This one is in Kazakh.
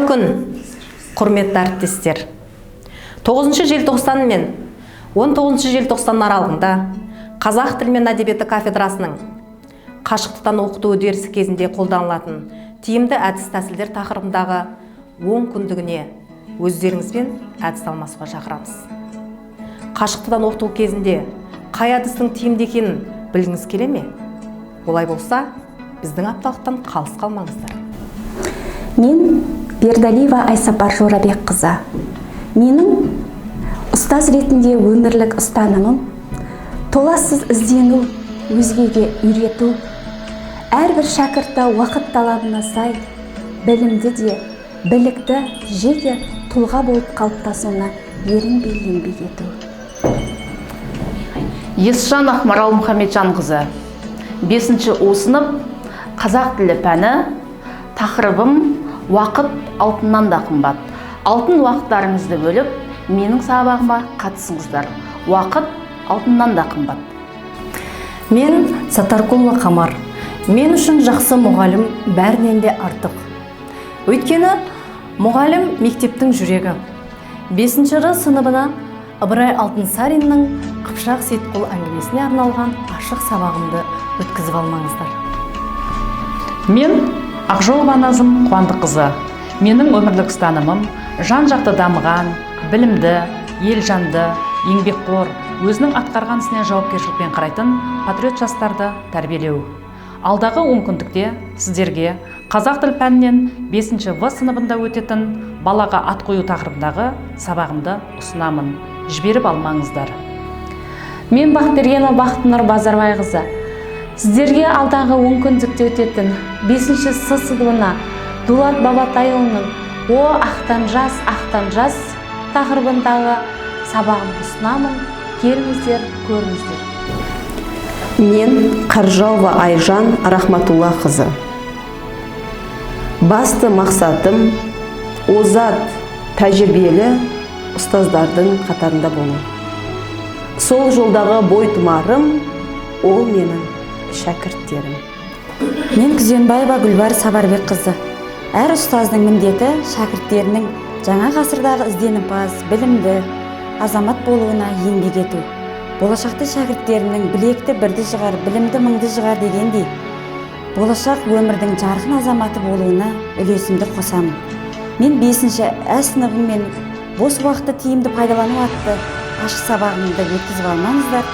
Қайырлы күн, құрметті әріптестер! 9 желтоқсан мен 19 желтоқсан аралығында қазақ тілі мен әдебиеті кафедрасының қашықтықтан оқыту үдерісі кезінде қолданылатын тиімді әдіс тәсілдер тақырыбындағы 10 күндігіне өздеріңізбен әдіс алмасуға шақырамыз. Қашықтықтан оқыту кезінде қай әдістің тиімді екенін білгіңіз келе ме? Олай болса, біздің апталықтан қалыс қалмаңыздар. Мен Бердалиева Айсапар Жорабекқызы. Менің ұстаз ретінде өмірлік ұстанымым: толассыз іздену, өзгеге үйрету, әрбір шәкіртті уақыт талабына сай білімді де білікті жеке тұлға болып қалыптасуына ерінбей еңбек ету. Есжан Ақмарал Мұхамеджанқызы, бесінші У сынып, қазақ тілі пәні. Тақырыбым: уақыт алтыннан да қымбат. Алтын уақыттарыңызды бөліп, менің сабағыма қатысыңыздар. Уақыт алтыннан да қымбат. Мен Саттаркулова Қамар. Мен үшін жақсы мұғалім бәрінен де артық. Өйткені мұғалім – мектептің жүрегі. Бесінші Р сыныбына Ыбырай Алтынсариннің «Қыпшақ Сейітқұл» әңгімесіне арналған ашық сабағымды өткізіп алмаңыздар. Мен Ақжолова Назым Қуандыққызы. Менің өмірлік ұстанымым: жан жақты дамыған, білімді, елжанды, еңбекқор, өзінің атқарған ісіне жауапкершілікпен қарайтын патриот жастарды тәрбиелеу. Алдағы 10 күндікте сіздерге қазақ тіл пәнінен 5 В сыныбында өтетін «Балаға ат қою» тақырыбындағы сабағымды ұсынамын. Жіберіп алмаңыздар. Мен Бақбергенова Бақытнұр Базарбайқызы. Сіздерге алдағы 10 күндікте өтетін бесінші С сыныбына Дулат Бабатайұлының «О, ақтан жас, ақтан жас» тақырыбындағы сабағымды ұсынамын. Келіңіздер, көріңіздер. Мен Қаржауова Айжан Рахматуллақызы. Басты мақсатым – озат, тәжірибелі ұстаздардың қатарында болу. Сол жолдағы бойтұмарым – ол менің шәкірттерім. Мен Күзенбаева Гүлбар Сабарбекқызы. Әр ұстаздың міндеті – шәкірттерінің жаңа ғасырдағы ізденімпаз, білімді азамат болуына еңбек ету. Болашақта шәкірттерімнің «Білекті бірді жығар, білімді мыңды жығар» дегендей, болашақ өмірдің жарқын азаматы болуына үлесімді қосамын. Мен бесінші Ә сыныбымен «Бос уақытты тиімді пайдалану» атты ашық сабағымды өткізіп алмаңыздар.